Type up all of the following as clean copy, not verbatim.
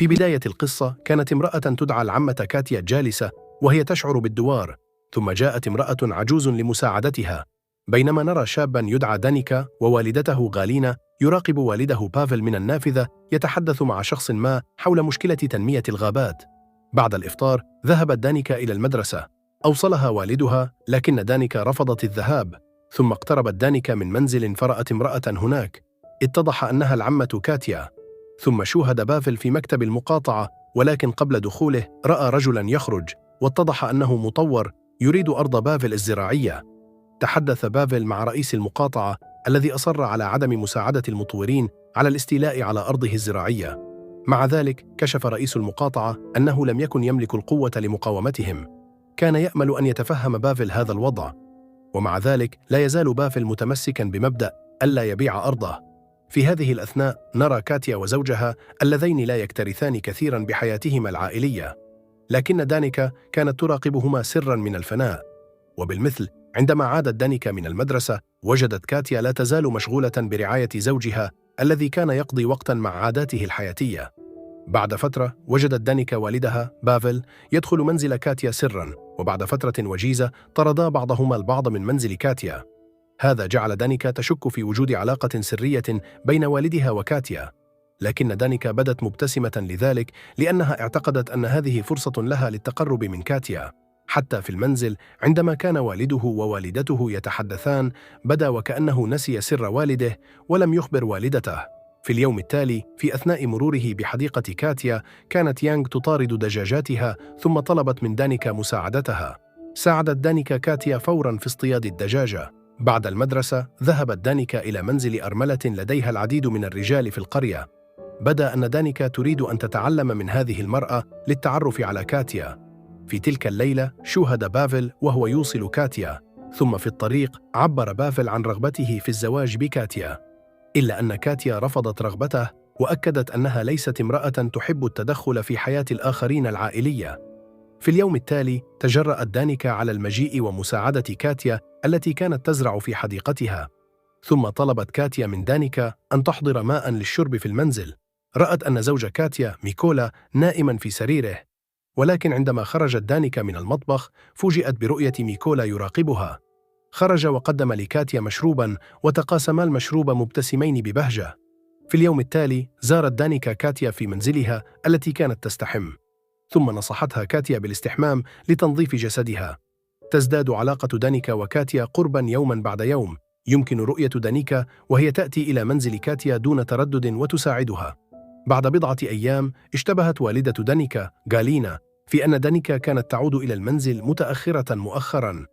في بداية القصة كانت امرأة تدعى العمة كاتيا جالسة وهي تشعر بالدوار، ثم جاءت امرأة عجوز لمساعدتها، بينما نرى شابا يدعى دانيكا ووالدته غالينا يراقب والده بافل من النافذة يتحدث مع شخص ما حول مشكلة تنمية الغابات. بعد الإفطار ذهبت دانيكا إلى المدرسة، أوصلها والدها، لكن دانيكا رفضت الذهاب. ثم اقتربت دانيكا من منزل فرأت امرأة هناك، اتضح أنها العمة كاتيا. ثم شوهد بافل في مكتب المقاطعة، ولكن قبل دخوله رأى رجلا يخرج، واتضح أنه مطور يريد أرض بافل الزراعية. تحدث بافل مع رئيس المقاطعة الذي أصر على عدم مساعدة المطورين على الاستيلاء على أرضه الزراعية. مع ذلك كشف رئيس المقاطعة أنه لم يكن يملك القوة لمقاومتهم. كان يأمل أن يتفهم بافل هذا الوضع، ومع ذلك لا يزال بافل متمسكا بمبدأ ألا يبيع أرضه. في هذه الأثناء نرى كاتيا وزوجها اللذين لا يكترثان كثيرا بحياتهما العائلية، لكن دانيكا كانت تراقبهما سرا من الفناء. وبالمثل عندما عادت دانيكا من المدرسة وجدت كاتيا لا تزال مشغولة برعاية زوجها الذي كان يقضي وقتا مع عاداته الحياتية. بعد فترة وجدت دانيكا والدها بافل يدخل منزل كاتيا سرا، وبعد فترة وجيزة طردا بعضهما البعض من منزل كاتيا. هذا جعل دانيكا تشك في وجود علاقة سرية بين والدها وكاتيا، لكن دانيكا بدت مبتسمة لذلك لأنها اعتقدت أن هذه فرصة لها للتقرب من كاتيا. حتى في المنزل عندما كان والده ووالدته يتحدثان بدا وكأنه نسي سر والده ولم يخبر والدته. في اليوم التالي في أثناء مروره بحديقة كاتيا كانت يانغ تطارد دجاجاتها، ثم طلبت من دانيكا مساعدتها. ساعدت دانيكا كاتيا فورا في اصطياد الدجاجة. بعد المدرسة ذهبت دانيكا إلى منزل أرملة لديها العديد من الرجال في القرية. بدا أن دانيكا تريد أن تتعلم من هذه المرأة للتعرف على كاتيا. في تلك الليلة شوهد بافل وهو يوصل كاتيا، ثم في الطريق عبر بافل عن رغبته في الزواج بكاتيا، إلا أن كاتيا رفضت رغبته وأكدت أنها ليست امرأة تحب التدخل في حياة الآخرين العائلية. في اليوم التالي تجرأت دانيكا على المجيء ومساعدة كاتيا التي كانت تزرع في حديقتها، ثم طلبت كاتيا من دانيكا أن تحضر ماء للشرب في المنزل. رأت أن زوج كاتيا ميكولا نائما في سريره، ولكن عندما خرجت دانيكا من المطبخ فوجئت برؤية ميكولا يراقبها. خرج وقدم لكاتيا مشروبا وتقاسما المشروب مبتسمين ببهجة. في اليوم التالي زارت دانيكا كاتيا في منزلها التي كانت تستحم، ثم نصحتها كاتيا بالاستحمام لتنظيف جسدها. تزداد علاقة دانيكا وكاتيا قربا يوما بعد يوم. يمكن رؤية دانيكا وهي تأتي إلى منزل كاتيا دون تردد وتساعدها. بعد بضعة أيام اشتبهت والدة دانيكا غالينا في أن دانيكا كانت تعود إلى المنزل متأخرة مؤخرا.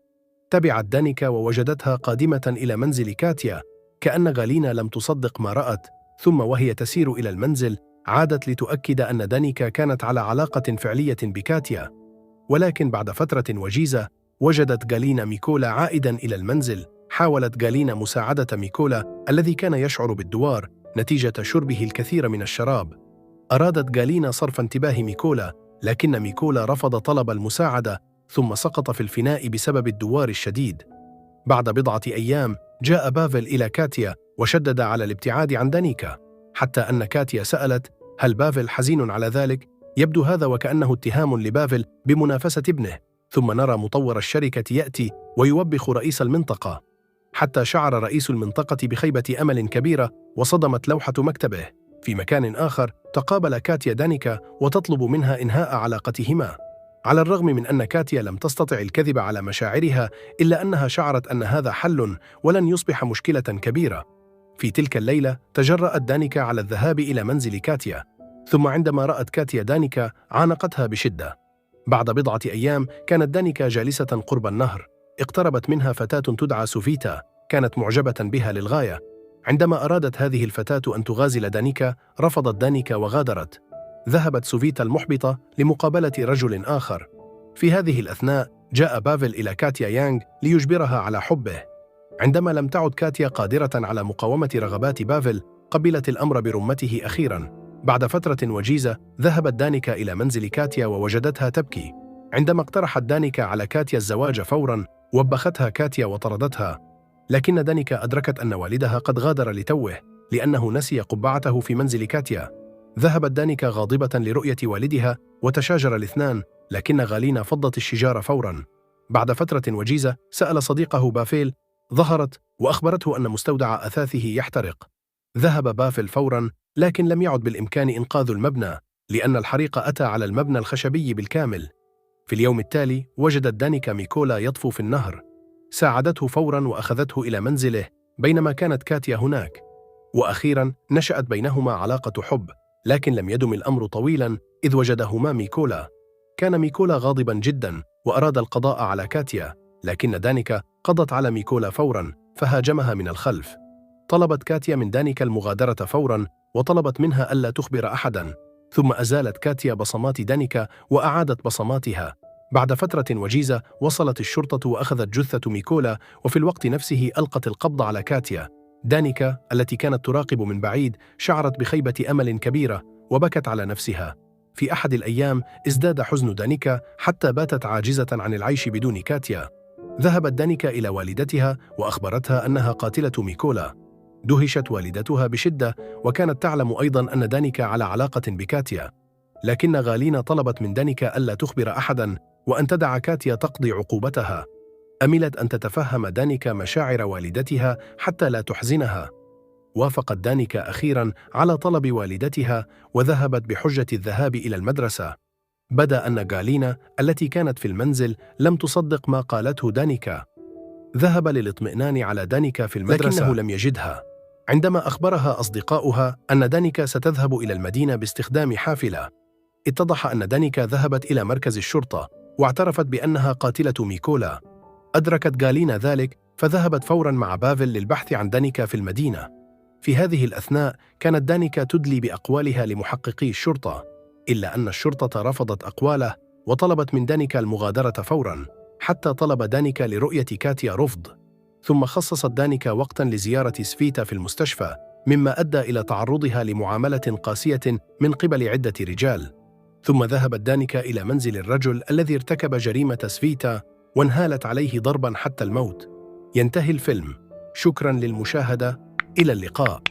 تبعت دانيكا ووجدتها قادمة إلى منزل كاتيا، كأن غالينا لم تصدق ما رأت. ثم وهي تسير إلى المنزل عادت لتؤكد أن دانيكا كانت على علاقة فعلية بكاتيا. ولكن بعد فترة وجيزة وجدت غالينا ميكولا عائدا إلى المنزل. حاولت غالينا مساعدة ميكولا الذي كان يشعر بالدوار نتيجة شربه الكثير من الشراب. أرادت غالينا صرف انتباه ميكولا، لكن ميكولا رفض طلب المساعدة، ثم سقط في الفناء بسبب الدوار الشديد. بعد بضعة أيام جاء بافل إلى كاتيا وشدد على الابتعاد عن دانيكا، حتى أن كاتيا سألت هل بافل حزين على ذلك؟ يبدو هذا وكأنه اتهام لبافل بمنافسة ابنه. ثم نرى مطور الشركة يأتي ويوبخ رئيس المنطقة، حتى شعر رئيس المنطقة بخيبة أمل كبيرة وصدمت لوحة مكتبه. في مكان آخر تقابل كاتيا دانيكا وتطلب منها إنهاء علاقتهما. على الرغم من أن كاتيا لم تستطع الكذب على مشاعرها، إلا أنها شعرت أن هذا حل ولن يصبح مشكلة كبيرة. في تلك الليلة تجرأت دانيكا على الذهاب إلى منزل كاتيا، ثم عندما رأت كاتيا دانيكا عانقتها بشدة. بعد بضعة أيام كانت دانيكا جالسة قرب النهر. اقتربت منها فتاة تدعى سوفيتا، كانت معجبة بها للغاية. عندما أرادت هذه الفتاة أن تغازل دانيكا رفضت دانيكا وغادرت. ذهبت سوفيتا المحبطة لمقابلة رجل آخر. في هذه الأثناء جاء بافل إلى كاتيا يانغ ليجبرها على حبه. عندما لم تعد كاتيا قادرة على مقاومة رغبات بافل قبلت الأمر برمته أخيرا. بعد فترة وجيزة ذهبت دانيكا إلى منزل كاتيا ووجدتها تبكي. عندما اقترحت دانيكا على كاتيا الزواج فورا وبختها كاتيا وطردتها، لكن دانيكا أدركت أن والدها قد غادر لتوه لأنه نسي قبعته في منزل كاتيا. ذهبت دانيكا غاضبة لرؤية والدها وتشاجر الاثنان، لكن غالينا فضت الشجار فورا. بعد فترة وجيزة سأل صديقه بافيل، ظهرت وأخبرته أن مستودع أثاثه يحترق. ذهب بافل فورا، لكن لم يعد بالإمكان إنقاذ المبنى لأن الحريق أتى على المبنى الخشبي بالكامل. في اليوم التالي وجدت دانيكا ميكولا يطفو في النهر، ساعدته فورا وأخذته إلى منزله بينما كانت كاتيا هناك. وأخيرا نشأت بينهما علاقة حب، لكن لم يدم الأمر طويلا إذ وجدهما ميكولا. كان ميكولا غاضبا جدا وأراد القضاء على كاتيا، لكن دانيكا قضت على ميكولا فورا فهاجمها من الخلف. طلبت كاتيا من دانيكا المغادرة فورا وطلبت منها ألا تخبر أحدا، ثم أزالت كاتيا بصمات دانيكا وأعادت بصماتها. بعد فترة وجيزة وصلت الشرطة وأخذت جثة ميكولا، وفي الوقت نفسه ألقت القبض على كاتيا. دانيكا التي كانت تراقب من بعيد شعرت بخيبة أمل كبيرة وبكت على نفسها. في أحد الأيام ازداد حزن دانيكا حتى باتت عاجزة عن العيش بدون كاتيا. ذهبت دانيكا إلى والدتها وأخبرتها أنها قاتلة ميكولا. دهشت والدتها بشدة، وكانت تعلم أيضا أن دانيكا على علاقة بكاتيا، لكن غالينا طلبت من دانيكا ألا تخبر أحدا وأن تدع كاتيا تقضي عقوبتها. أملت أن تتفهم دانيكا مشاعر والدتها حتى لا تحزنها. وافقت دانيكا أخيرا على طلب والدتها وذهبت بحجة الذهاب إلى المدرسة. بدا أن غالينا التي كانت في المنزل لم تصدق ما قالته دانيكا. ذهب للاطمئنان على دانيكا في المدرسة، لكنه لم يجدها. عندما أخبرها أصدقاؤها أن دانيكا ستذهب إلى المدينة باستخدام حافلة، اتضح أن دانيكا ذهبت إلى مركز الشرطة واعترفت بأنها قاتلة ميكولا. أدركت غالينا ذلك فذهبت فورا مع بافل للبحث عن دانيكا في المدينة. في هذه الأثناء كانت دانيكا تدلي بأقوالها لمحققي الشرطة، إلا أن الشرطة رفضت أقواله وطلبت من دانيكا المغادرة فورا، حتى طلب دانيكا لرؤية كاتيا رفض. ثم خصصت دانيكا وقتا لزيارة سفيتا في المستشفى، مما أدى إلى تعرضها لمعاملة قاسية من قبل عدة رجال. ثم ذهبت دانيكا إلى منزل الرجل الذي ارتكب جريمة سفيتا وانهالت عليه ضربا حتى الموت. ينتهي الفيلم. شكرا للمشاهدة، إلى اللقاء.